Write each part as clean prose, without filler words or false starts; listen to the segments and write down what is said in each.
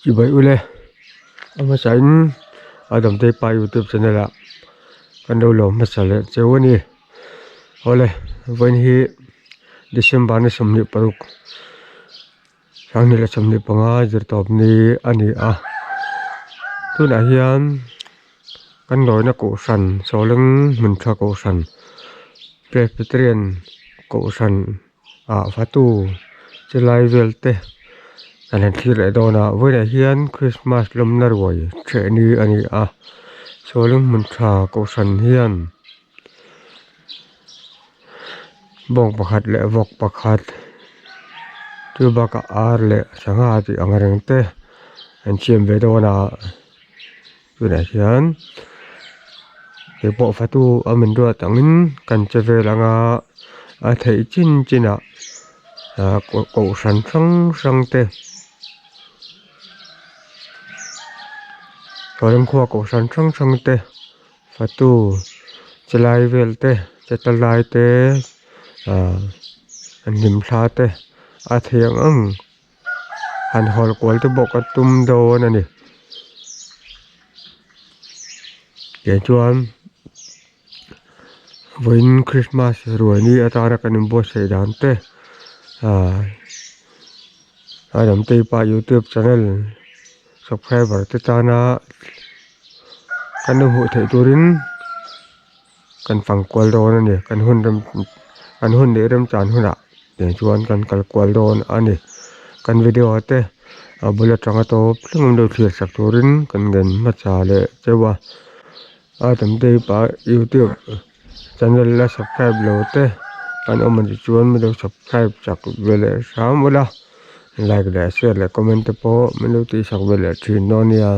Chibai ule a hmasa in a damtei pa youtube channel ah kan lo lawm hmasa leh cheu a ni awle vawiin hi December ni 26 2025 zirtawp ni a ni a tunah hian kan lawina kohhran sawleng hmun tha kohhran Presbyterian kohhran ah fatu che lai vel te kan han thlir leh dawn a vawiinah hian Christmas lawmna ruai ṭheh ni a ni a sawleng hmun tha kohhran hian bawng pakhat leh vawk pakhat chu bakah ar leh sangha tih ang reng te an siam ve dawn a tunah hian keipawh fatu a min ruat angin kan che vel anga a theih chin chin ah ah kohhran hrang hrang te Remkhua kohhran hrang hrang te. Fatu chelai vel te che tla lai te ahh an hlim thla te a thei ang ang han hawl kual te pawh ka tum dawn a ni tiang chuan vawiin krismas ruai ni atana kan inbuatsaih dan te ahh a lamtei pa youtube channel subscriber te tana kan lo hmuh theih turin kan fang kual dawn a ni kan hun rem kan hun leh remchan hunah tiang chuan kan kal kual dawn a ni kan video te a bul atanga tawp thleng an lo thlir sak turin kan ngen hmasa leh cheu a a tam te hi pa youtube channel la subscribe lo te an awm anih chuan min lo subscribe chak ve leh hram ula like leh share leh comment te pawh min lo tih sak ve leh thin dawn nia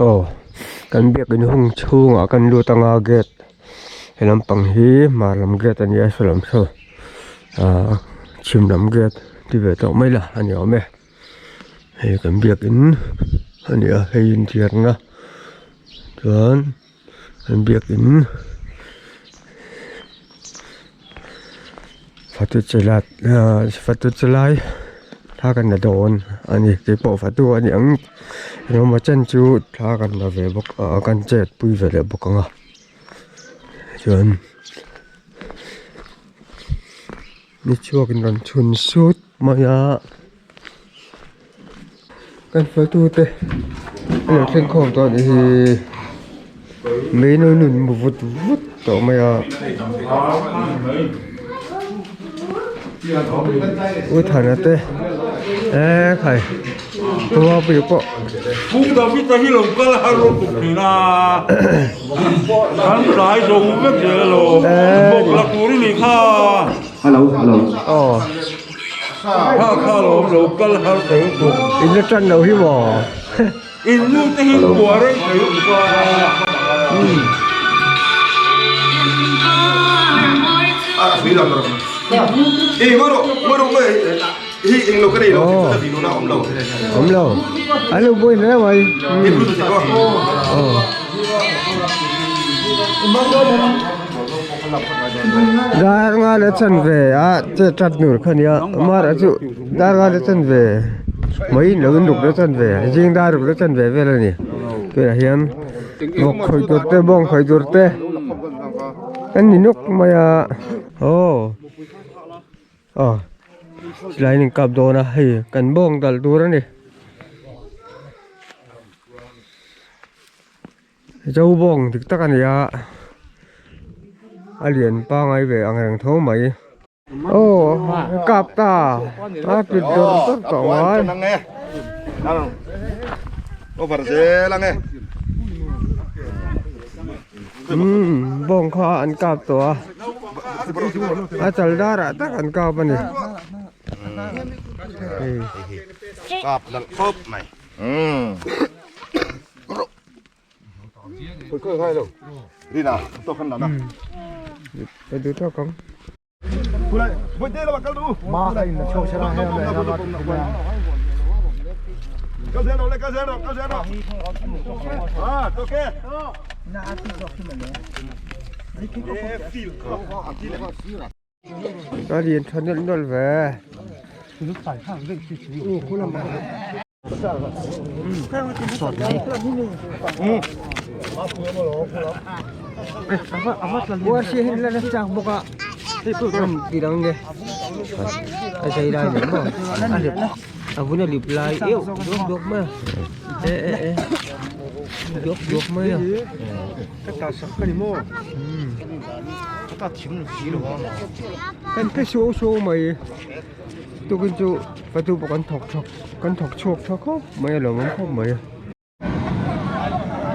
aw kan biakin hung chhungah kan lut anga gate he lampang hi hmar lam gate a nia saw lam saw ah chhim lam gate ti ve tawh mai la a ni awm e. Hei kan biakin a ni a hei inziakna chuan kan biakin fatu chelat ahh fatu chelai thla kan la dawn a ni keipawh fatu a ni ang engemaw chen chu thla kan la ve bawk a kan chet pui ve leh bawk ang a chuan. Ni chhuak in rawn chhun sut mai a kan fatu te an lo thleng khawm tawh anih hi mei no nun mu vut vut tawh mai a u thana te ekhai khua pui pawh Pu David a hi lo kal har rawh tuk thin a kan tlai zo vek zel alo bawk la tur i nih kha. Hello hello. Aw. Kha kha lawm lo kal har thei tuk. In la tan lo hi maw. In nu te hi kuah reng thei tuk a. A thui lam rawh. Ê ngó rawh ngó rawh ngó hi eng lo ka nei lo ka ti lo na awm lo. Awm lo. An lo buai hle mai. He bluetooth te pawh. Aw. Dar nga la chan ve a che chat nur kha nia mara chu dar nga la chan ve mai in lo in ruk la chan ve zing dar ruk la chan ve vel a ni tunah hian vawk khawih tur te bawng khawih tur te an ni nawk mai a aw aw silai in kap dawn a hei kan bawng dal tur a ni. Zo bawng dik tak a ni a a lian pangai ve ang reng tho mai aw kap ta a pit dawrh dawrh tawh mai umm bawng kha an kap tawh a a chal darah tak an kap a ni kap nalh khawp mai umm. Ka lian tha nawlh nawlh ve. A vun a lip lai euh duak duak mai a e e e duak duak mai a kan phe suau suau mai tukin chu patu pawh kan thawk thawk kan thawk chhuak tha khawp mai a lawmawm khawp mai.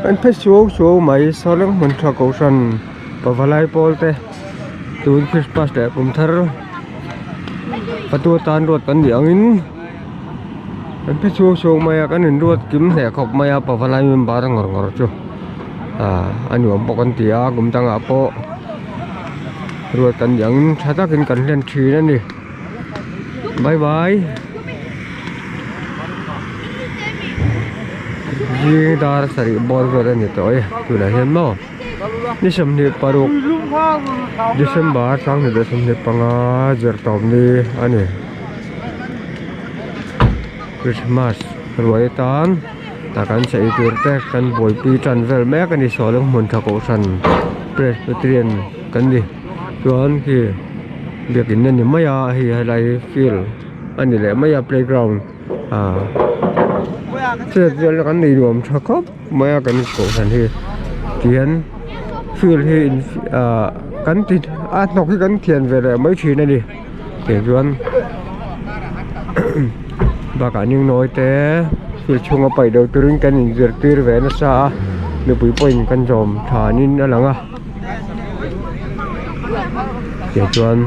Kan phe suau suau mai sawleng hmun tha kohhran pavalai pawl te tun Christmas leh kum thar patu atan ruat kan nih angin kan phe suau suau mai a kan inruat kim hle khawp mai a pavalai member ngawr ngawr chu ah a nuam bawk an ti a kum dangah pawh ruat kan nih angin tha takin kan hlen thin a ni. Bye bye zing dar sarih bawr vel a ni tawh e tunah hian maw ni 26 December 2025 zirtawp ni a ni Christmas ruai atan tah kan chei tur te kan buaipui tan vel mek a ni sawi hmun tha kohhran Presbyterian kan ni chuan khi. Biakin a ni mai a hei helai hi field a ni leh mai a playground ah chet vel kan nei nuam tha khawp mai a kan kohhran hi tihian field hi in ah kan ti a hnawk hi kan thian ve leh mai thin a ni tiang chuan bakah ningnawi te field chhunga paih deuh turin kan inzirtir ve nasa a mipui pawhin kan zawm thanin a lang a. Tih chuan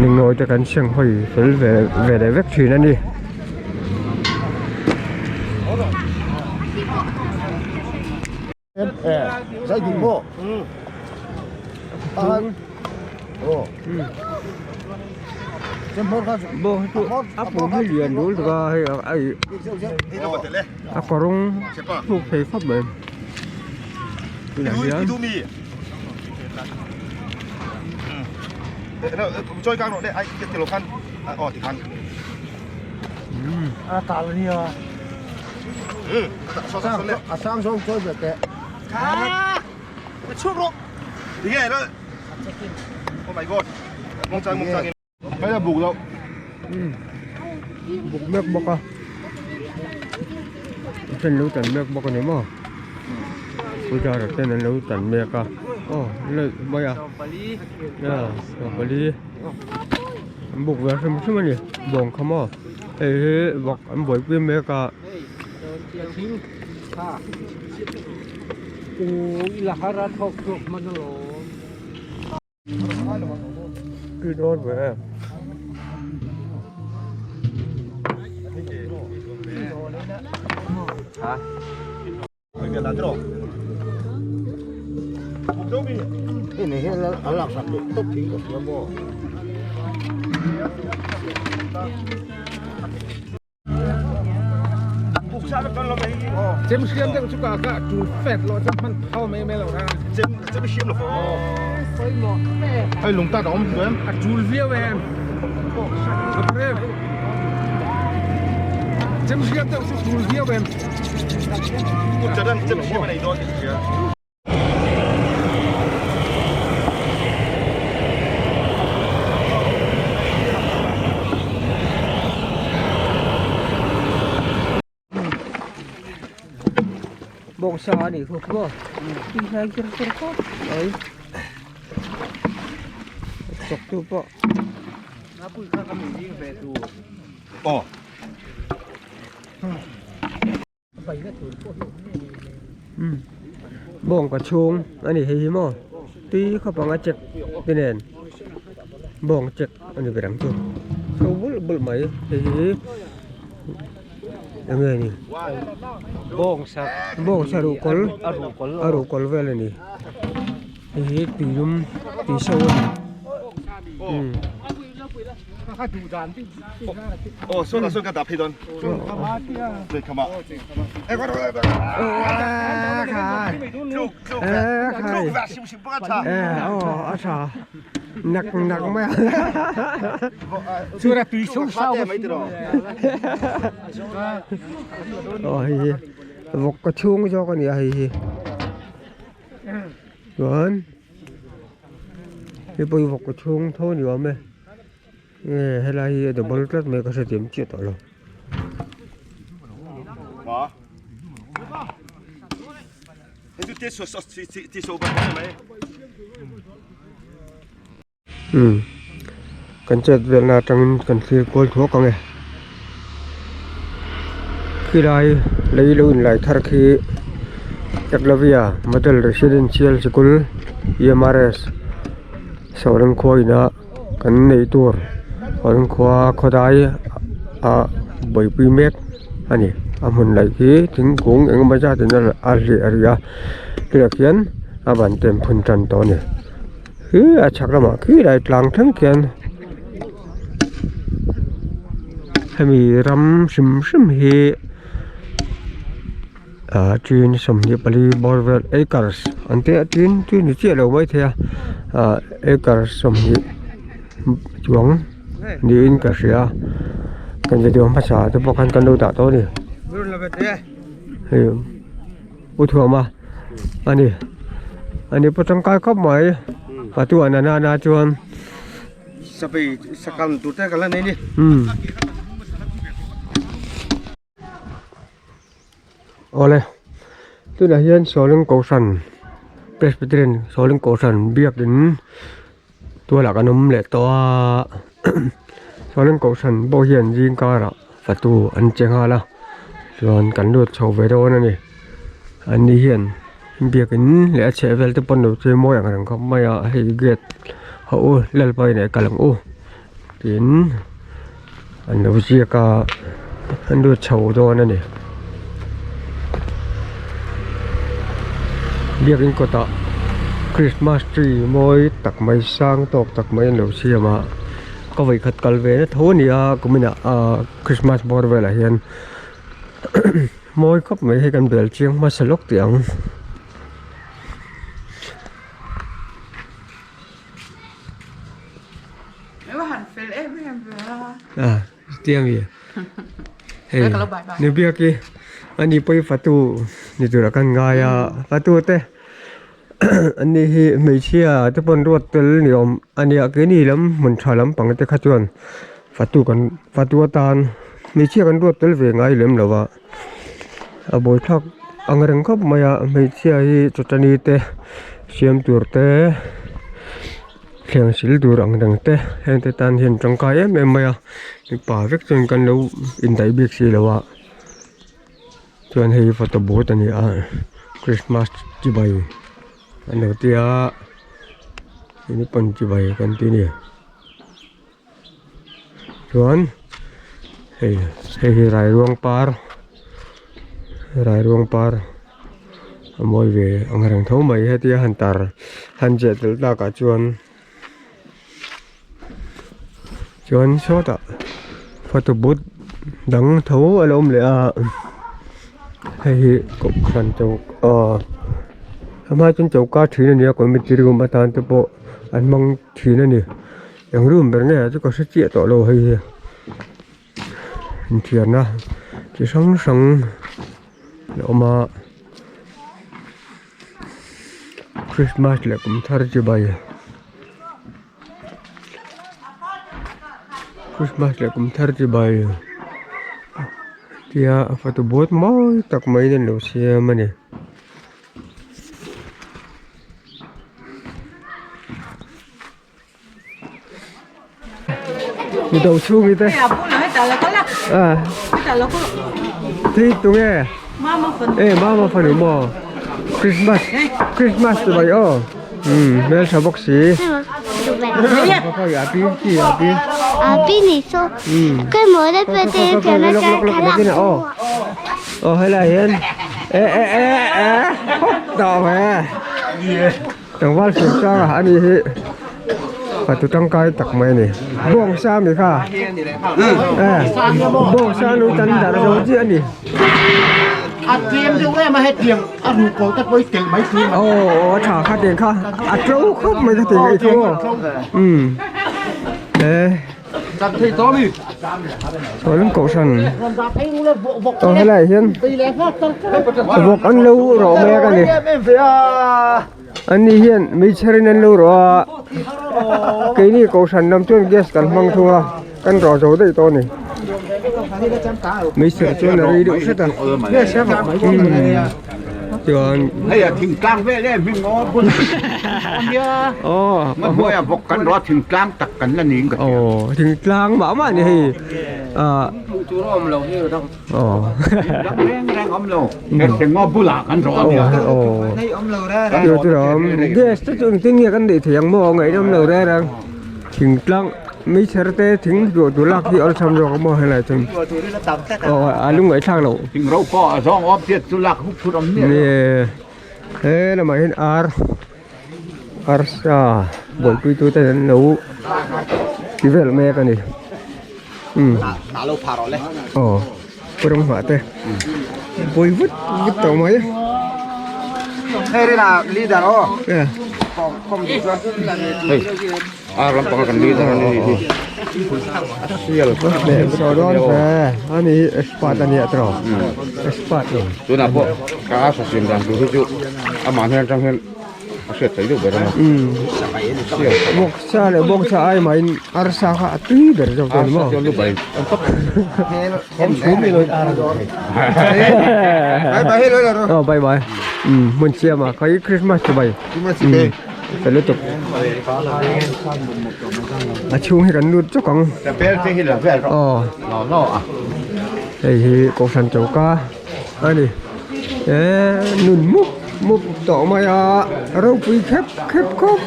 ningnawi te kan seng hawi fel ve ve leh vek thin a ni. A pum hi lian dul tuk a hei a kawrawng hnuk thei khawp mai. Tunah hian Buk mek bawk a ten lo tan mek bawk a ni maw pujara ten an lo tan mek a aw laih mai a sawmpali an buk ve hrim hrim a ni bawng kha maw hei hi vawk an buaipui mek a. Tui dawn ve em. Bawngsa a nih khawp maw tui hlai ker ker khawp mai chawk tu pawh Bawng ka chhung a ni hei hi maw tui khawp ang a check te nen bawng check a ni ber ang chu chho bulh bulh mai hei hi eng nge ni bawng sa ruhkawl a ruhkawl vel a ni hei hi tuilum tui so a ni. Nak nak mai a. Chura tui so sau mai tiro. Aw hei hi vawk ka chhung zawk a ni a hei hi. Chuan hei pawh hi vawk ka chhung tho a ni awm e. Nge helai hi a double tlat mai ka hrethiam chiah tawh lo. Umm kan chet velna atangin kan thlir kual thuak ang e khilai lei lo inlai thar khi Eklavya Model Residential Sikul EMRS Sawreng khua inah kan neih tur Sawreng khua khawdai ah buaipui mek a ni a hmun laih khi thingkung eng emaw zat in a hliah rih a tunah khian a ban te an phun tan tawh a ni. Khi a chhak lamah khi lai tlang thleng khian hemi ram hrim hrim hi ah tin 24 bawr vel acres an tia tin chu ni chiah lo maithei a ah acres 20 chuang niin ka hria kan video hmasa te pawh khan kan lo dah tawh a ni hei. U thuam a ani ani pawh tangkai khawp mai a tu an ana na chuan sapai sakam tur te kan la nei ni um awle tunah hian sawleng kohhran presbyterian sawleng kohhran biakin tualah kan awm leh tawh a sawleng kohhran pawh hian zing karah fatu an che nghal a chuan kan lut chho ve dawn a ni an ni hian biakin leh a chheh vel te pawn lo chei mawi ang reng khawp mai a hei gate ho u lalpa in kal ang u tiin an lo ziak a an lut chho dawn a ni biakin kawtah christmas tree mawi tak mai sang tawk tak mai an lo siam a ka vawikhat kal ve na tho a ni a kuminah ahh christmas bawr velah hian mawi khawp mai hei kan bel chiang hmasa lawk tih ang. Hei ni biak i ani pawh hi fatu ni turah kan ngai a fatu te ani hi hmeichhia te pawn ruat tel ni awm a nia keini lam hmun tha lampang te kha chuan fatu kan fatu atan hmeichhia kan ruat tel ve ngai lem lo a a buaithlak ang reng khawp mai a hmeichhia hi chawchani te siam tur te. Thleng sil tur ang reng te heng te tan hian tangkai em em mai a mipa vek chuan kan lo indaih bik si lo a chuan hei photo booth a ni a christmas chibai an lo tia unicorn chibai kan ti a ni chuan hei hei hi rairuang par rairuang par. A mawi ve ang reng tho mai hetia han tar han ziah tel takah chuan chuan sawtah photo booth dang tho a lo awm leh a hei hi kohhran choka aw a hma chuan choka thin a ni a committee room atan te pawh an hmang thin a ni eng room ber nge chu ka hre chiah tawh lo hei hi. Inthiarna chi hrang hrang a awm a Christmas leh kum thar chibai Christmas leh kum thar chibai tia a photo board mawi tak mai in an lo siam a ni. Mi do chhung i te a thi tunge e mama fanu maw Christmas Christmas chu bai aw um hmeltha bawk si a pi chi a pi a pi ni so cái mồi đấy pe te pe na cha khala aw helai hian e e e e tawh ve Tlangval hrim chang a ani hi fatu tangkai tak mai a ni bawngsa ami kha bawngsa nu tan darh zo chiah a ni. A tlem deuh em a hetiang a ruhkawl te pawh i telh mai thei a. Aw a tha kha tiang kha a tlo khawp mai kha tiang ei chu aw umm e chuan kohhran aw helaiah hian vawk an lo rawh mek a ni an ni hian meichher in an lo rawh a keini kohhran lam chuan gas kan hmang thung a kan rawh zo daih tawh a ni meichher chuan a rei deuh hret a chuan hei a thingtlang vel em hi ngaw bul aw hmuai a vawk kan rawh a thingtlang tak kan la niin ka hria aw thingtlang mah mah ni hei ah tur a awm lo hi aw reng reng awm lo hei ngaw bulah kan rawh a nia aw tur tur a awm gas te chu engtin nge kan neih theih ang maw ngaih awm lo reng reng thingtlang meichher te thing duah tur lak hi awlsam zawk a maw helai chuan aw a lungngaihthlak loh thing ro pawh a zawng awm chiat chu lak huk phut awm miah lo he lamah hian ar arsa buaipui tu ten an lo ti vel mek a ni umm aw rawng hmah te buai vut vut tawh mai A lampang kan leader a ni hi. Saw dawn ve ani expert a nia tawh expert lo. Tunah pawh ka asa siam dan tur hi chu amah hnen atang hian a hriat theih deuh ber a ni. Bawksa leh bawksa ai mahin arsa kha a tui ber zawk dawn maw. Arsa chuan lu bai an tawp. Aw bye bye. Hmun siam a khawi Christmas chibai. Ka lutuk a chhung hi kan lut chawk ang aw hei hi kohhran choka a ni eh nun mup mup tawh mai a ropui khep khep khawp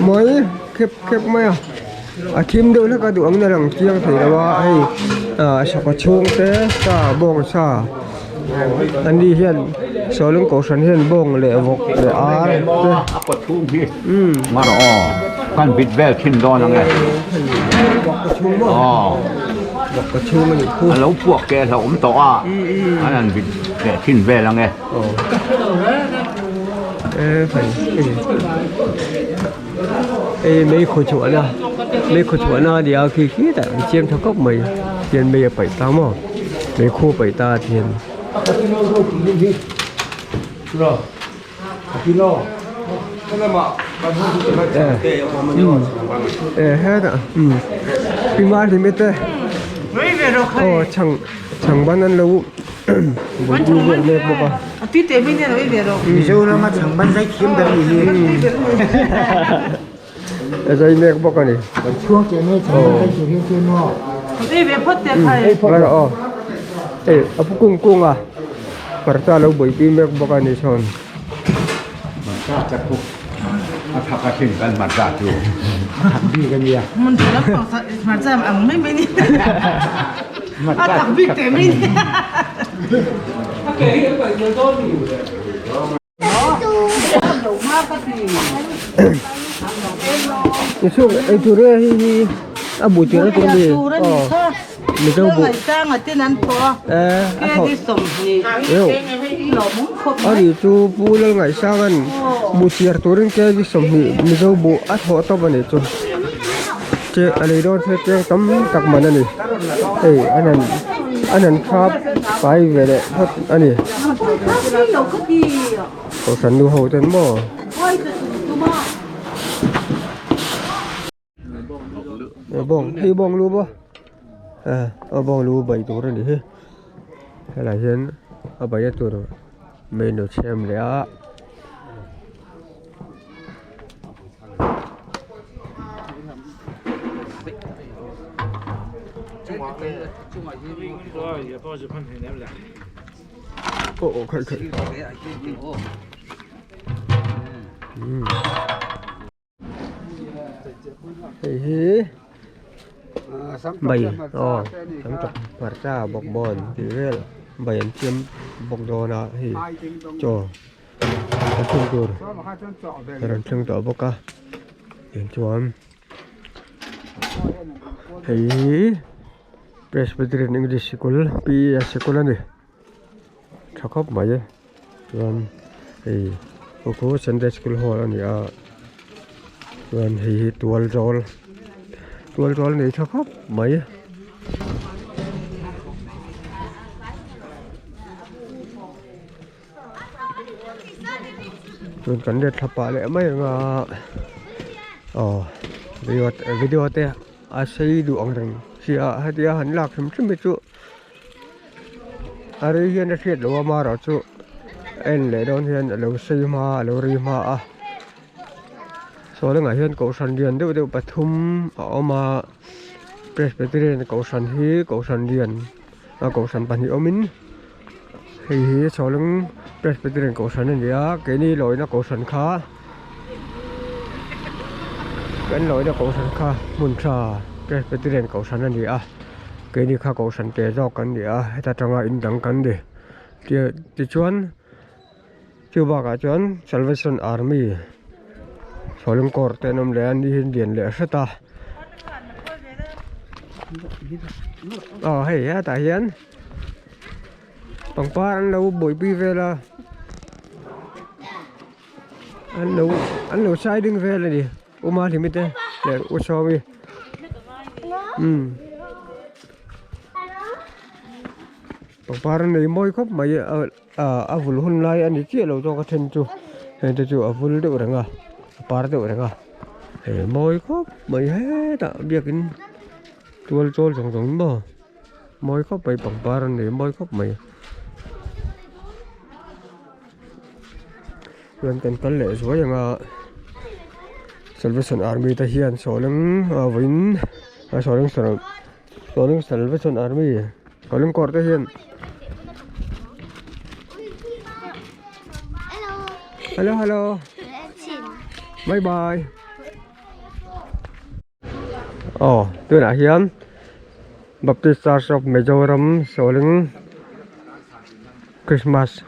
mai khep khep mai a a thim deuh hlek a duh ang in a lang chiang thei lo a hei ah sawka chhung te sa bawng sa. An ni hian sawlung kohhran hian bawng leh vawk leh ar te a pathum hi mar aw kan bit vel thin dawn ang e vawk pathum maw aw vawk pathum a nih khu a lo puak ke a hlauhawm tawh a an han bit leh thin vel ang e aw e phei hei mei khaw chhuahna mei khaw chhuahna a ni a khi khi tah an siam tha khawp mai tihian mei a paih ta maw mei khu a paih ta tihian. E hetah pi mar hlim te aw chhang chhang ban an lo buaipui vel mek bawk a. Mizorama chhang ban zai thiam ber ni hi. A zai mek bawk a ni. Aw hei a pu kung kung a parda lo buaipui mek bawk a ni sawn. Chhung ei tur e hei hi a bu tir a tur a ni aw mizo bu eh a thawh a ri chu pu Lalngaihsanga'n bu chiar turin kg 20 mizo bu a thawh tawp a nih chu che a lei dawn se chiang tam tak man a ni hei an han an han thap fai ve leh phawt a ni. Kohhran nu ho ten maw bawng hei bawng lu maw eh a bawng lu bai tur a ni hi helai hian a bai a tur menu chhem leh a. Aw aw khaih khaih hei hi bai aw tam tak hmarcha bawkbawn tih vel bai an siam bawk dawn a hei chaw a thleng tur a rawn thleng tawh bawk a tichuan hei hi Presbyterian English Sikul PES sikul a ni. tha khawp mai chuan hei khu khu sunday school hall a ni a chuan hei hi tual zawl tual zawl nei tha khawp mai. Chuan kan let thla pah leh mai ang a aw video video te a sei duh ang reng sia hetia han lak hrim hrim hi chu a rei hian a hriat loh a amaherawh chu a en leh dawn hian a lo sei hma a lo rei hma a saw lengah hian kohhran lian deuh deuh pathum a awm a presbyterian kohhran hi kohhran lian a kohhran pahnih awmin. Hei hi Sawleng Presbyterian Kohhran a ni a, keini lawina Kohhran kha kan lawina Kohhran kha hmun tha Presbyterian Kohhran a ni a, keini kha Kohhran te zawk kan ni a, heta tanga in dang kan ni. Tichuan chu bakah chuan Salvation Army Sawleng Corps te an awm leh a, ni hi an lian leh hret a. Aw hei hetah hian. Pangpar an lo buaipui vel a an lo an lo siding vel a ni uma hlimi te leh u sawmi umm pangpar an nei mawi khawp mai a a vul hun lai a ni chiah lo zawk a then chu heng te chu a vul deuh reng a a par deuh reng a hei mawi khawp mai hetah biakin tual chawl zawng zawng maw. Mawi khawp mai pangpar an nei mawi khawp mai chuan kan kal leh zuai ang a salvation army te hian sawleng a vawiin a sawleng sawleng salvation army sawleng kawr te hian hello hello bye bye. Aw tunah hian Baptist Church of Mizoram sawlin Christmas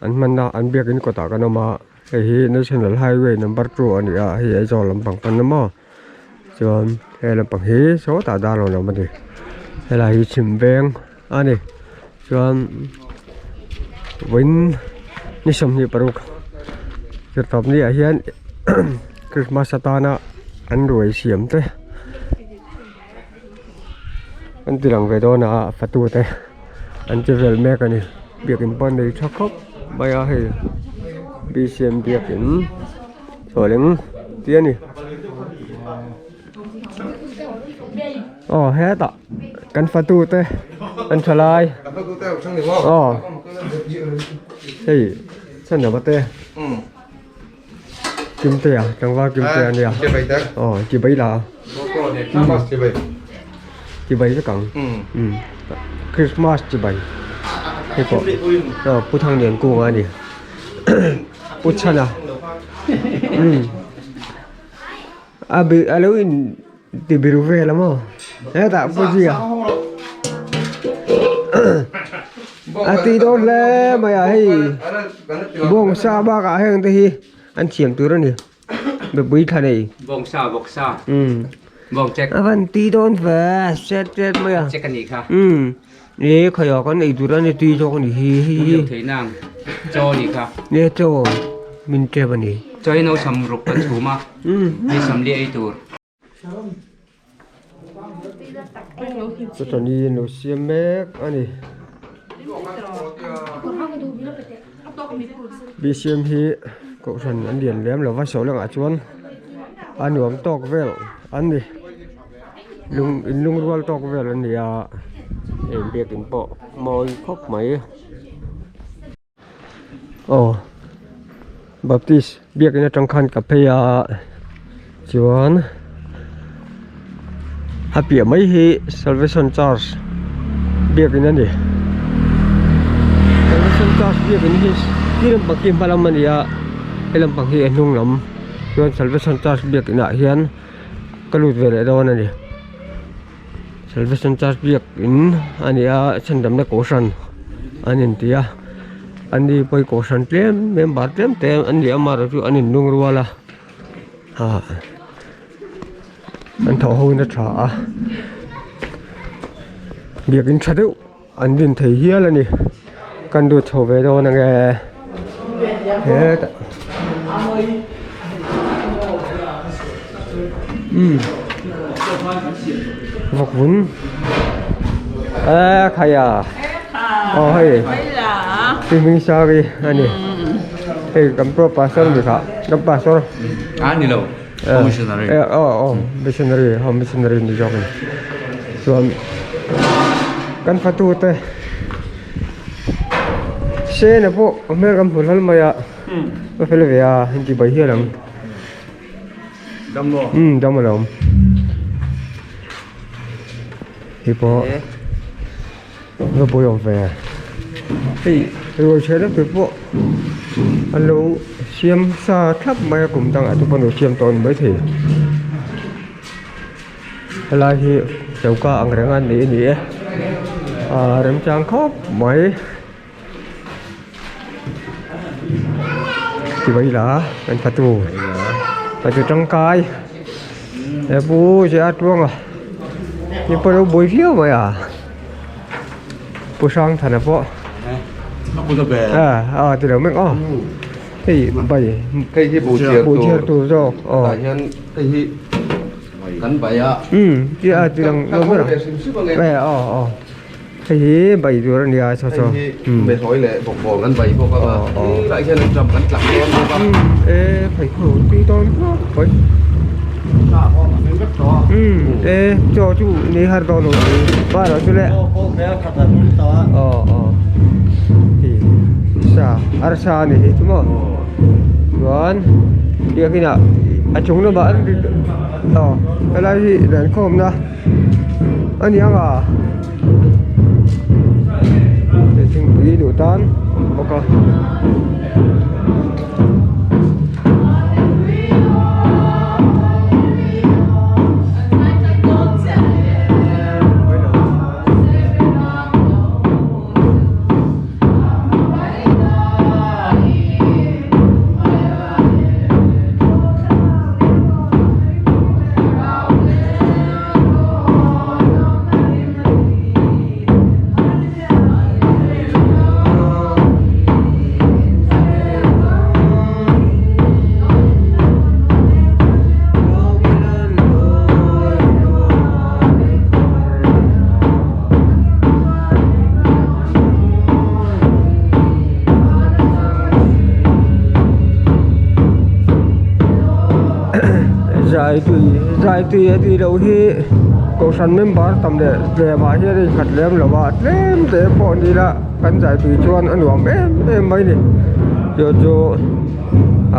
an hman a an biakin kawtah kan awm a hei hi National Highway number 2 a ni a hei Aizawl lampang pan a maw chuan he lampang hi sawtah Darlawn a awm a ni helai hi chhim veng a ni chuan vawiin ni 26 zirtawp ni ah hian Christmas atana an ruai siam te an ti lang ve dawn a fatu te an che vel mek a ni biakin pawh an nei tha khawp mai a hei B_C_M biakin chhuahleng tih a ni aw hetah. Kan fatu te an tha lai aw hei chhan ava te kimtea tlangval kimtea ania aw chibai la chibai vek ang christmas chibai hei pawh aw pu thanglian kunga ani pu chhana a bi a lo in. Ti biru vel a maw hetah pawh a tui dawn hle mai a hei bawngsa bakah heng te hi an thiam tur a ni mipui thla nei bawngsa bawksa bawng chek a van tui dawn ve set set mai a chek a nih kha e khawiah kan ei tur a ni tui zawk a ni hi hi hi thei nang chaw a nih kha e chaw min tep a ni chaw hi no sam ruk kan chhum a ni samli ei tur. Chutah ni an lo siam mek a ni. BCM hi kohhran an lian lem lova saw langah chuan a nuam tawk vel an ni. Lung in lungrual tawk vel an ni a heng biakin pawh mawi khawp mai. Aw baptist biakin atang khan ka phei a chuan a piah mai hi salvation church biakin a ni salvation church biakin hi ti lampang hi hma lam a ni a he lampang hi a hnung lam chuan salvation church biakin ah hian ka lut ve leh dawn a ni Salvation Church biakin a ni a chhandamna kohhran an inti a an ni pawh hi kohhran tlem member tlem te an ni a amaherawhchu chu an inlung rual a ah an thawh ho in a tha a biakin tha deuh an din thei hial a ni. Kan lut chho ve dawn ange hetah umm vawk vun e khaia aw hei ti hming sari a ni hei kan pro pastor ni kha kan pastor a ni lo missionary aw aw missionary aw missionary ni zawk a ni chuan kan fatu te. Sena pawh a hmel kan hmu hlal mai a a fel ve a heng tih bai hial ang umm dam alawm hei pawh va buai awm ve hei ruai chhe na tur pawh an lo siam sa thlap mai a kum dangah te pawh an lo siam tawh a ni maithei Helai hi choka ang reng a ni a ni e ah remchang khawp mai chibai la kan fatu fatu tangkai he pu che a tluanga ni pawh lo buai viau mai a pu Hrangthana pawh ah ah ti lo mek aw hei bai hei hi buhchiar tur zawk aw tah hian hei hi. Kan bai a. Umm ti a ti lang lo ber a aw aw hei hi bai tur a nia chaw chaw hei hi behlawi leh bawkbawn kan bai bawk a helaiah hian an ṭam kan tlak dawn bawk a e phei khaw tui dawn khawp mai umm e chaw chu nei har dawn lo ba lo chu le aw aw hei sa arsa a ni hi chu maw chuan biakin ah a chung lamah an ri aw helai hi lenkhawmna a ni ang a hei thingpui duh tan a awm bawk a. Zai tui zai tui a tih loh hi kohhran member tam leh tlem ah hian a inkhat lem lo a tlem te pawh ni ila kan zai tui chuan a nuam em em mai a ni chu chu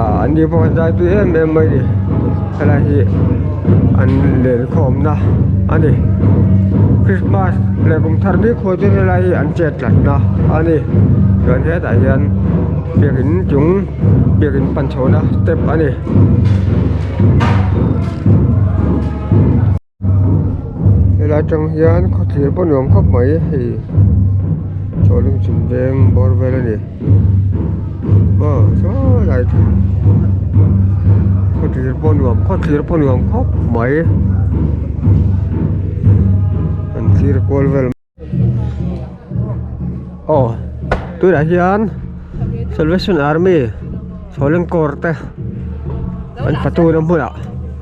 ah an ni pawh an zai tui em em mai a ni helai hi an lenkhawmna a ni Christmas leh kum thar bik ho chu helai hi an chet tlatna a ni chuan hetah hian biakin chung biakin pan chhohna step a ni. Helai atang hian khawthlir pawh nuam khawp mai hei chawlung chhum veng bawr vel a ni aw saw lai chu khawthlir pawh nuam khawthlir pawh nuam khawp mai an thlir kual vel. Aw tunah hian Salvation Army chhawleng kawr te an fatu na hmunah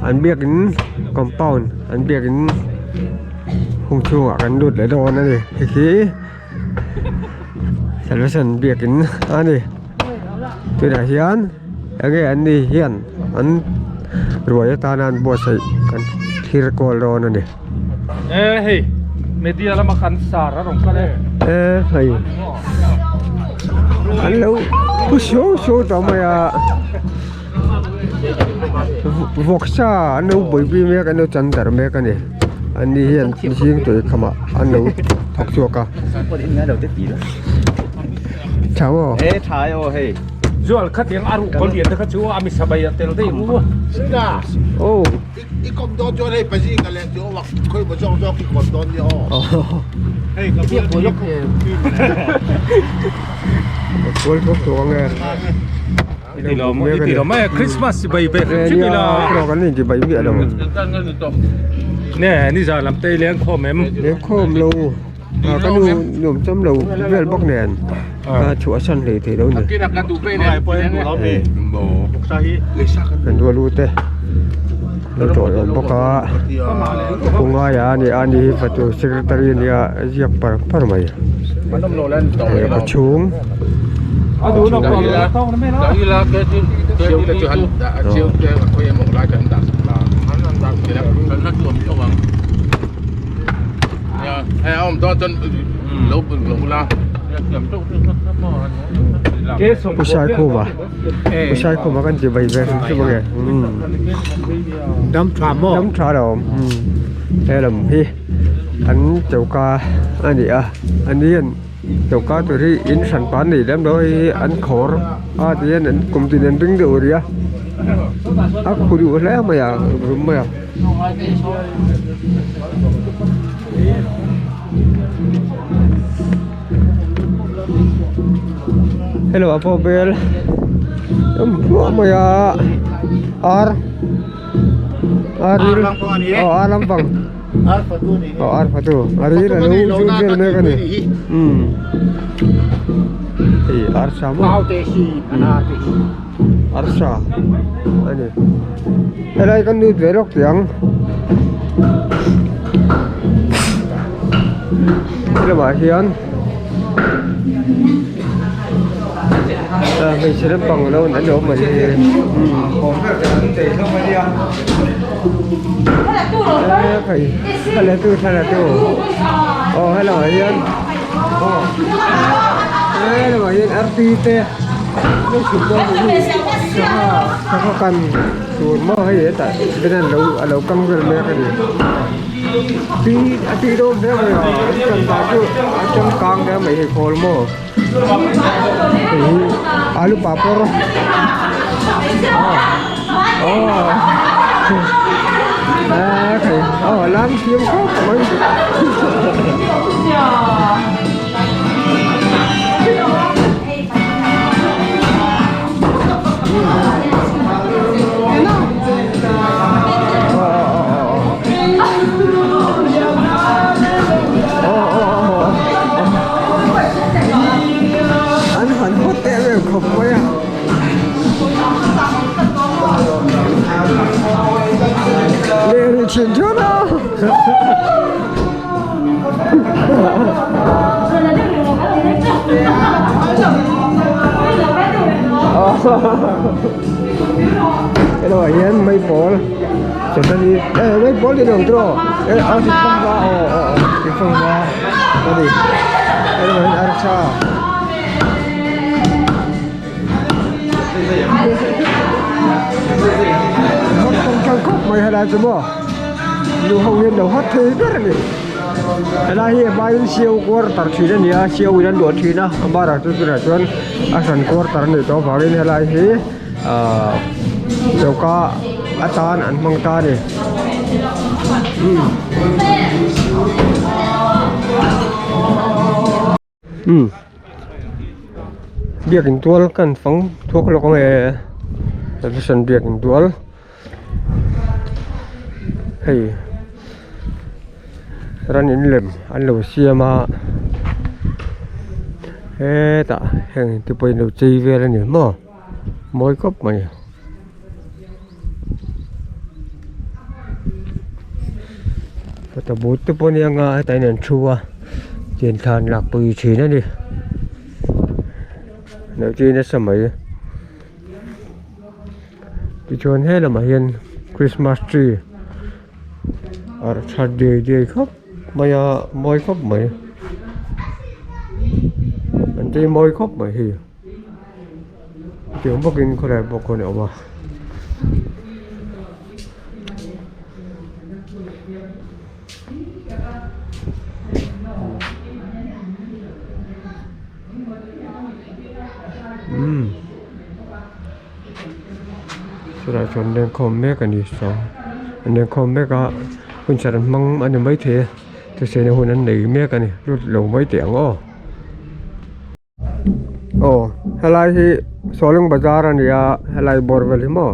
an biakin compound an biakin hung chhungah kan lut leh dawn a ni hei hi Salvation biakin a ni tunah hian enge an ni hian an ruai atana an buatsaih kan thlir kual dawn a ni. E hei media lama kan sar a rawn kal e. E hei an lo pu suau suau tawh mai a vawksa an lo buaipui mek an lo chan darh mek a ni an ni hian zing tawih khamah an lo thawk chhuak a tha maw e tha e aw hei Zual khatiang a ruh kawl lian te kha chu a mi sabai a tel daih u. Aw. I kawm dawn chuan hei pazi ka leh chu awak khawi maw zawk zawk i kawm dawn nia aw. Hei ka biak buai lawk Kual thawk thawk ange. I ti lo i ti lo mai Christmas chi bai ve hrim hrim ila. Nia kan in ti bai miah lo. Ne ni zan lam te leng khawm em. Leng khawm lo. Ka nu nuam cham lo vel bawk nen ka chhuahsan hlei thei lo a ni. Kan rual u te lo tawh awm bawk a pu ngaia a ni a ni hi fatu secretary a nia ziak par par mai lehkha chhung. Pu Saikhuma Pu Saikhuma kan ti bai ve hrim hrim ange Dam tha maw? Dam tha lo he lam hi an choka a ni a ani hian choka tur hi in hran pa an nei lem lo hei hi an khawr a ti hian an kum tin an ring deuh rih a a khu duh hle mai a rum mai a. Hello a pawh bel awm thluah mai a ar ar ril aw ar lampang aw ar fatu a ril a lo zut vel mek a ni umm hei ar sa maw arsa a ni helai kan lut ve lawk tih ang helamah hian hmeichhe lampang lo an awm a ni thla la tu thla la tu aw helamah hian helamah hian artui te. Sangha kan tur maw hei hetah hian a lo kang vel mek a ni tui a tui dawn hle mai a an kan dan chu a changkang hle mai hei khawl maw hei hi alu papawr aw aw lam thiam khawp mai. An han hawt teh reng khawp mai a. Leh rih thin chuan a. Hello ah hian mai pawl sawtani eh mai pawl ni lo tiraw eh a thing fang va aw aw aw thing fang va a ni hello ah hian arsa. Hot tawng tang khawp mai helai chu maw nu ho hian lo hot thei ber a ni helai hi a hmain siau quarter thin a ni a siau in an luah thin a a barah chu tunah chuan a hran quarter a nih tawh avangin helai hi ahh choka atan an hmang ta a ni umm biakin tual kan fang thuak lawk ang e television biakin tual hei ran in lem an lo siam a hetah heng te pawh in lo chei vel a ni maw mawi khawp mai. Photo booth te pawh nia nga hetah hian an thu a tian thlan lak pui thin a ni loh chu nasa mai tichuan he lamah hian christmas tree arh that diai diai khawp mai a mawi khawp mai an chei mawi khawp mai hei. Tiang bawkin khawlai bawk khawn a awm a. Umm chulaiah chuan lengkhawm mek a ni saw an lengkhawm mek a hun serh an hmang a ni maithei a thuthleng hun an nei mek a ni lut lo mai teh ang aw. Aw helai hi sawleng bazar a ni a helai bawr vel hi maw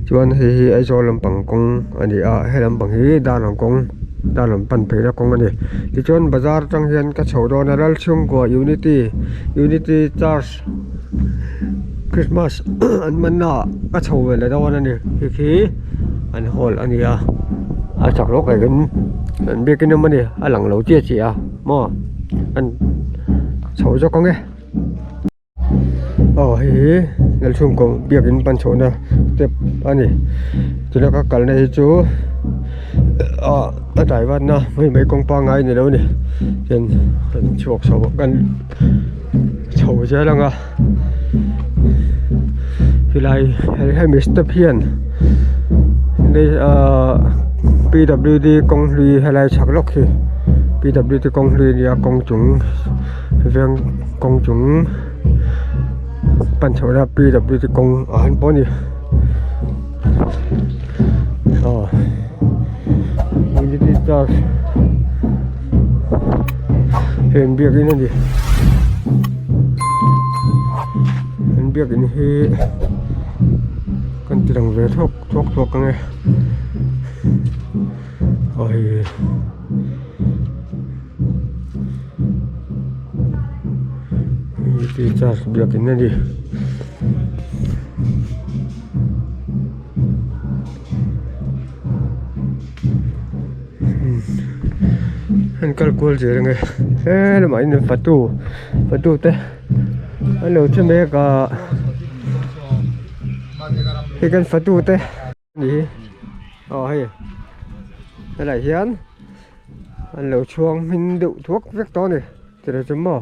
chuan hei hi Aizawl lampang kawng a ni a he lampang hi Darlawn kawng. Darlawn pan phei na kawng a ni. Tichuan bazar atang hian ka chho dawn a Lalchhungkua Unity Unity Church Christmas an hmanna ah ka chho ve leh dawn a ni. Khi khi an hall a ni a a chak lawk ah hian an biakin awm a ni a lang lo chiah chiah a maw an chho zawk ang e. Aw hei hi Lalchhungkaw biakin pan chhohna step a ni tuna ka kalna hi chu ah a tlai vatna mai mai kawng pangngai ni lo a ni chuan kan chhuak chho kan chho zel ang a helai hemi step hian ahh P W D kawng hlui helai chhak lawk hi P W D kawng hlui a nia kawng chung. Veng kawng chung pan chhoh na P W D kawng ah han pawh a ni aw unity church heng biakin a ni an biakin hi kan ti lang ve thawk thawk thawk ang e aw hei. Unity church biakin a ni. An kal kual zel ange he lamah hian fatu fatu te an lo che mek a hei kan fatu te. Ni aw hei helai hian an lo chhuang hmin deuh thuak vek tawh a ni chutah chuan maw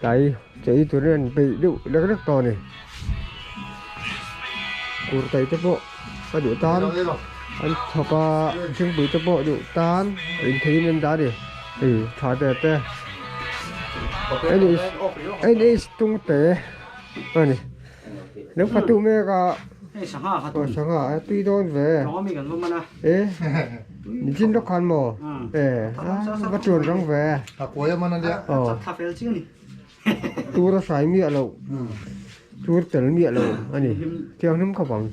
tlai chei turin an peih deuh lek lek tawh a ni kurtai te pawh a duh tan an chhawp a thingpui te pawh duh tan intheiin an dah a ni hei tha te te N H Tungte a ni. Lo fatu mek a. Hei sangha kha tu. Sangha a tui dawn ve. Rawng mi kan va man a. E. Nichin lawk khan maw? E. Va tuan rang ve. A kuai a man a nia. Aw. Thla fel chiang ni. Tur a hrai miah lo. Tur tel miah lo a ni. Thianghlim khawp ang.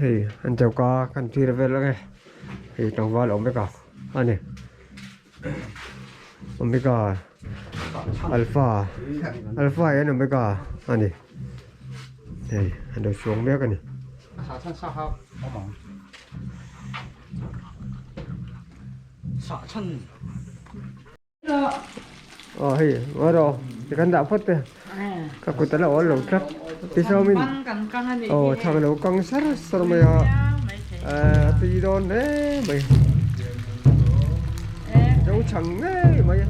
Hei an choka kan thlir vel ang e. Hei tlangval awm vek a a ni. Omega Alpha Alpha hian Omega a ni hei an lo chhuang mek a ni. Aw hei ngaw kan dah phawt te ka kut a la awl lo tlat tichuan aw chhang lo kang sar sar mai a a tui dawn hle mai zo chhang ngei mai a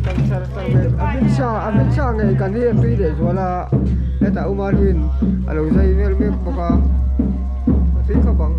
kang sar sar mai a hmin sa a hmin sa ngei kan hi a tui leh zual a hetah uma hlin a lo zai vel mek bawk a a tui khawp ang.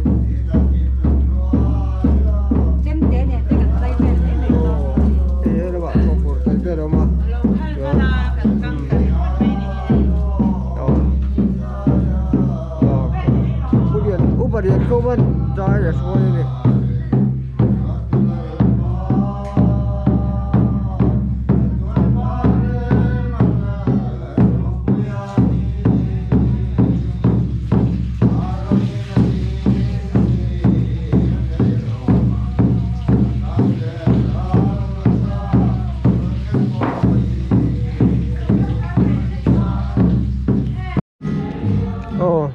Aw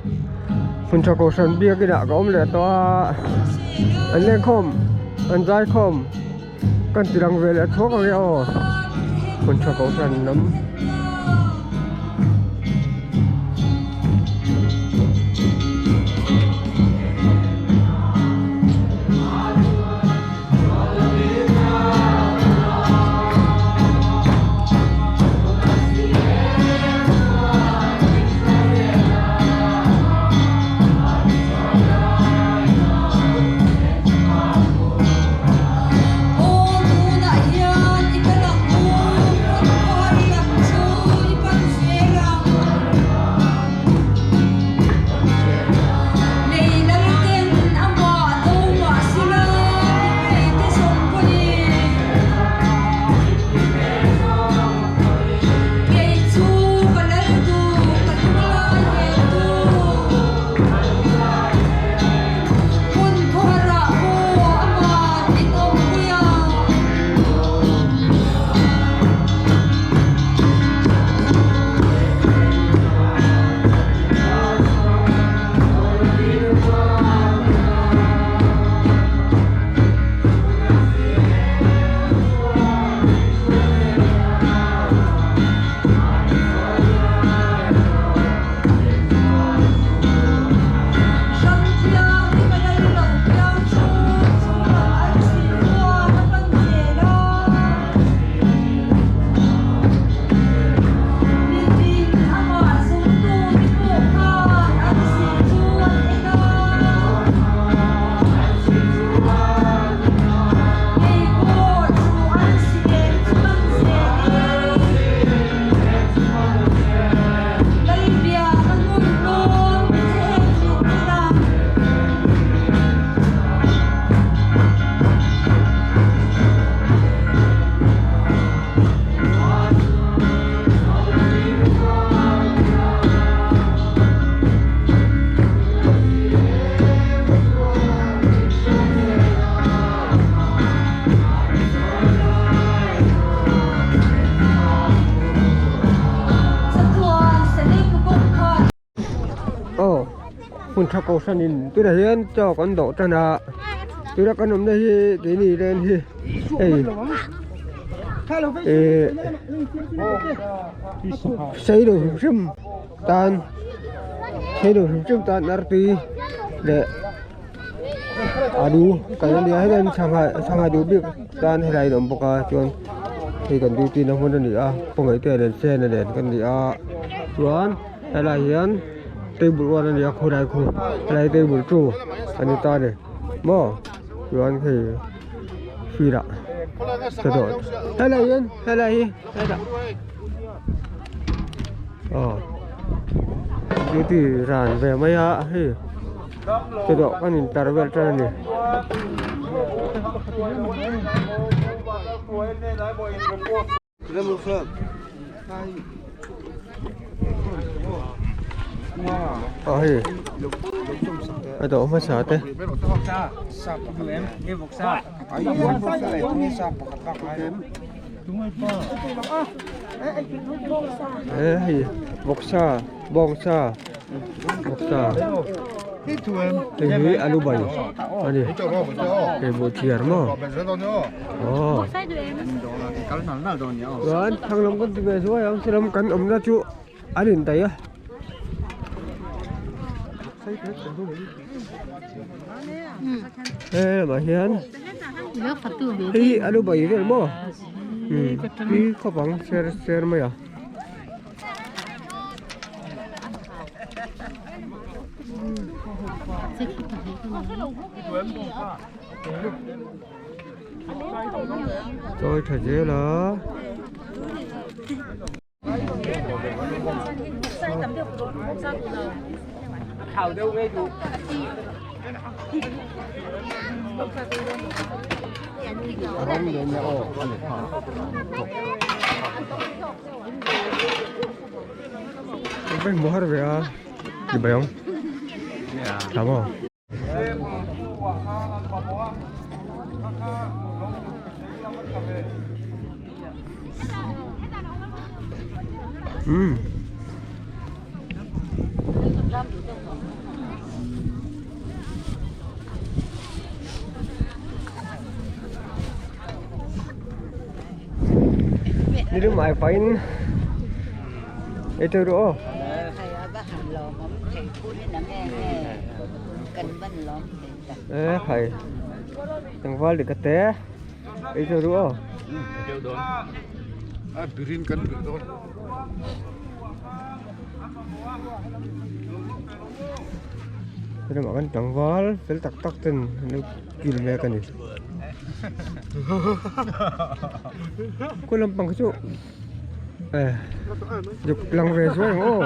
hmun tha kohhran biakin ah ka awm leh tawh a an lengkhawm an zaikhawm kan ti lang ve leh thuak ang e aw hmun tha kohhran lam. Hmun tha kohhranin tunah hian chaw kan dawh tan a tuna kan awmna hi keini len hi hei ihh sei lo hrim hrim tan sei lo hrim hrim tan artui leh alu kan ania hetiang sangha sangha duh bik tan helai in awm bawk a chuan hei kan duty na hmun a ni a kawngei te nen sen a nen kan ni a chuan helai hian table one a ni a khawlai khu helai table two a ni ta a ni maw chuan hei field ah chawdawh helai hian helai hi hetah aw duty ran ve mai a hei chawdawh kan in tar vel tan a ni. Aw hei a dawh hmasa te. He hei vawksa bawngsa vawksa hei hi alu bai a ni hei buhchiar maw aw chuan thlang lam kan ti ve zuai ang salam kan awmna chu an indaih a. He lamah hian hei hi alu bai vel maw tui khawp ang ser ser mai a. Chawi tha zel a. Bên mùa hát về à? Đi bay không? Thắm không? Umm. Ni lu mai pain ei teuh rawh aw. E khai tlangval dik ate ei teuh rawh aw. Helamah kan tlangval fel tak tak ten an lo kil mek a ni. Khaw lampang khi chu eh zuk lang ve zuai ang aw.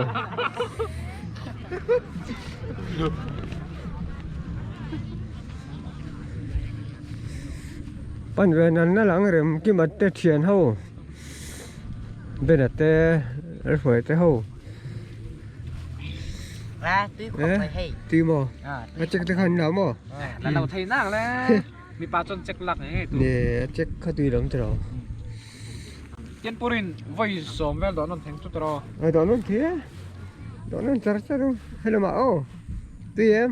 Pan ve nan na lang rem kim at te thian ho Ben a te hruai te ho. Eh tui maw a check te khan la maw. Là đầu thầy nang le mi pa chon check lak nge tu Nè a check kha tui lam tiro. Tian purin voi som vel don non theng chu tro. Ai don non thia. Don non char char hello ma o. Tui em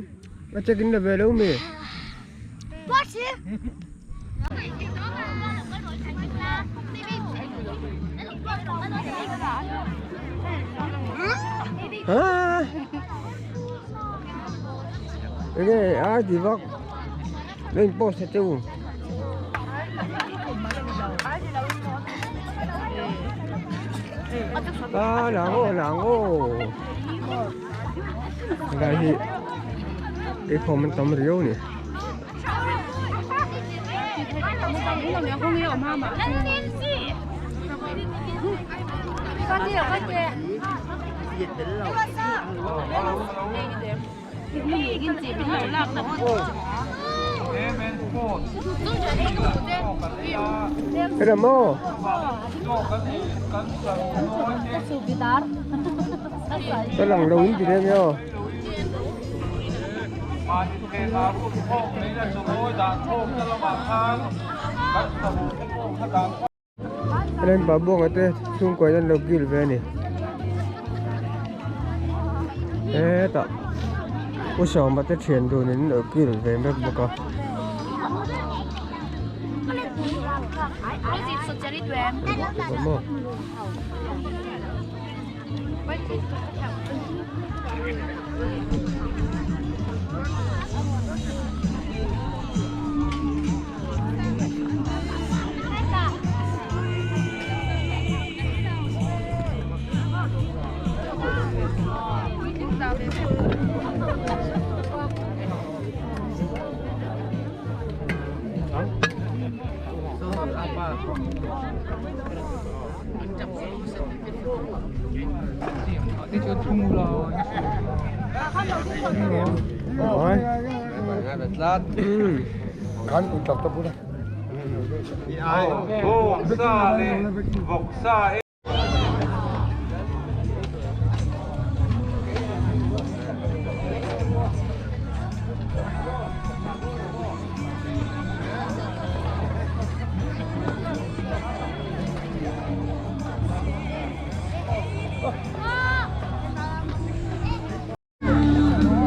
a check in la ve lo mi. Ah. Enge a ti vak lên post te u. À, làng ô, làng ô. Đây thì cái phòng mình tắm riêu nè. Cái đó mò. Cái lòng đúng thì đem nhau. Lên bảo buông ở đây xung quanh dân lộc gil về nè. Ê tạ. U Sawma te thian dun in lo kil ve mek bawk a.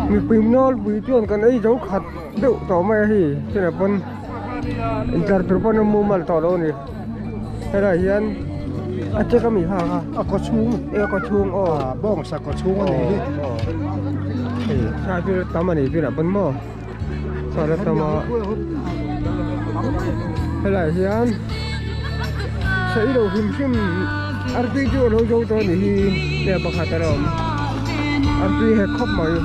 Mipui nawlpui chuan kan ei zo khat deuh tawh mai a hei chutah pawn intlar tur pawn a mumal tawh lo a ni helaiah hian a check a mi kha kha a kaw chhung e a kaw chhung aw bawngsa kaw chhung a ni hi hei sa chu tam a ni tunah pawn maw sa la tam a helaiah hian sawi lo hrim hrim artui chu a lo zo tawh a nih hi hei pakhat a la awm artui hek khawp mai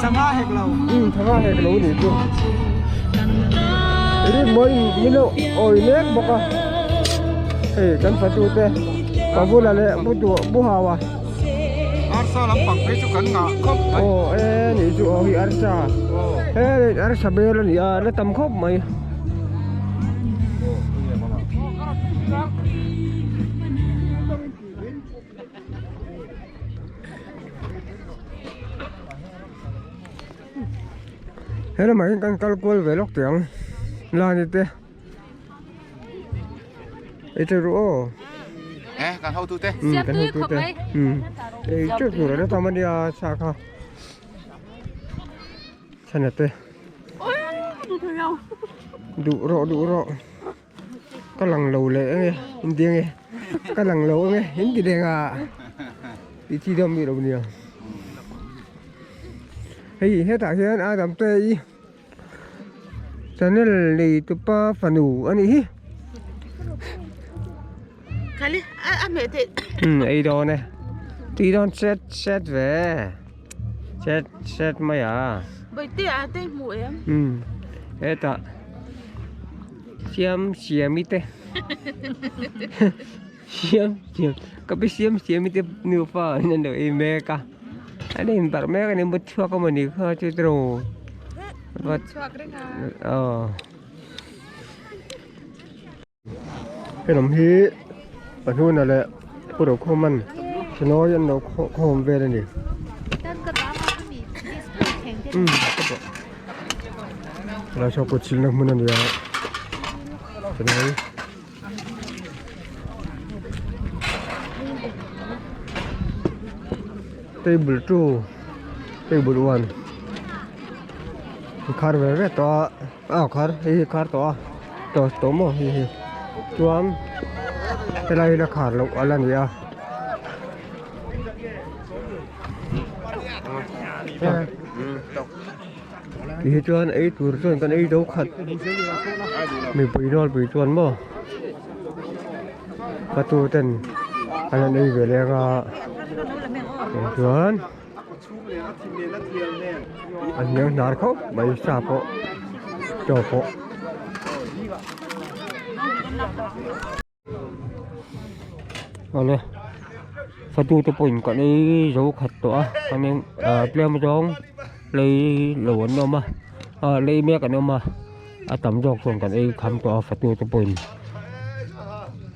sangha hek lo um sangha hek lo a nih chu rinmawii min lo awi mek bawk a hei kan fatu te pavula leh pu duh pu haua. Arsa lampang phei chu kan ngah khawp mai. Aw e ni chu aw hi arsa. He arsa bel a ni a la tam khawp mai. He lamah hian kan kal kual ve lawk teh ang lani te. Ei teuh ru aw. Eh kan hotu te. Kan hotu te. Ei teuh tur a la tam a nia sa kha. Chhana te. Duh rawh duh rawh. Ka lang lo leh enge in ti enge ka lang lo enge in ti reng a. Ti chi dawn mi lo nia. Hei hetah hian Adam te i. Channel nei tupa fanu a nih hi. Ei dawn e. Tui dawn chet chet ve. Chet chet mai a. Hetah siam siami te. Siam siam ka pi siam siami te nufa an lo ei mek a. An inbarh mek a ni mut chhuak a mawni kha chu tiraw Mut chhuak reng a. Aw. Helam hi Pahnuna leh Pu Rokhawman Chennai an lo khawm vel a ni. Helai saw kut silna hmun a ni a Chennai. Table 2 table 1 khar ve ve tawh a a khar hei hi khar tawh a tawh tawh maw hei hi chuan helai hi la khar loh a la ni a. Ti hi chuan ei tur chuan kan ei zo khat mipui nawlpui chuan maw fatu ten an han ei ve leng a tah chuan a hniang hnar khawp mai sa pawh chaw pawh. Awle fatu te pawhin kan ei zo khat tawh a chuanin ah tlem zawng lei lo an awm a ah lei mek an awm a a tam zawk chuan kan ei kham tawh a fatu te pawhin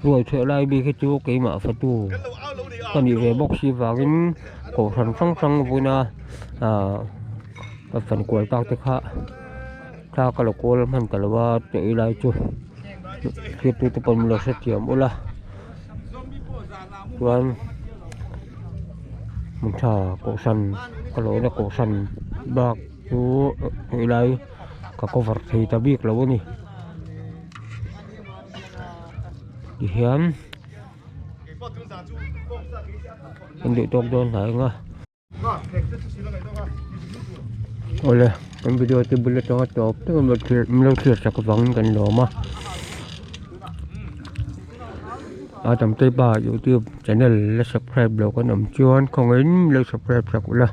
ruai chhuah lai bik hi chu keimah fatu ka nih ve bawk si vangin kohhran hrang hrang vawiina ah ka fan kual tak te kha. Thla ka la kawl hman ta lo a tih ei lai chu hriattu te pawh min lo hrethiam ula chuan Hmun tha kohhran ka lawina kohhran bak chu helai ka cover thei ta bik lo a ni tihian kan duh tawk dawn hnai ang a. Awle kan video te bul atanga tawp tawp a min lo thlir chak avangin kan lawm a a tam te pa youtube channel la subscribe loh kan awm chuan khawngaihin min lo subscribe sak ula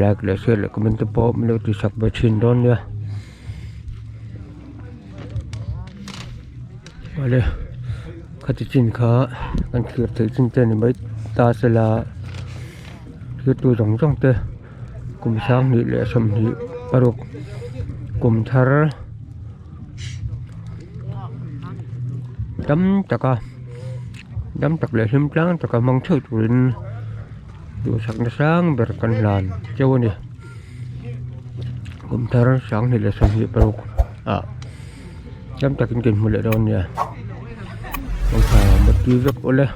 like leh share leh comment te pawh min lo ti sak ve thin dawn nia awle khati chin kha kan thlir theih chin te ni mai ta sela. Thirtu zawng zawng te kum sanghnih leh sawmhnih paruk kum thar tam taka dam tak leh hlim tlang taka hmang theuh turin duhsakna sang ber kan hlan cheu a ni kum thar sanghnih leh sawmhnih paruk ah dam takin kan hmu leh dawn a nia mutui vek awle.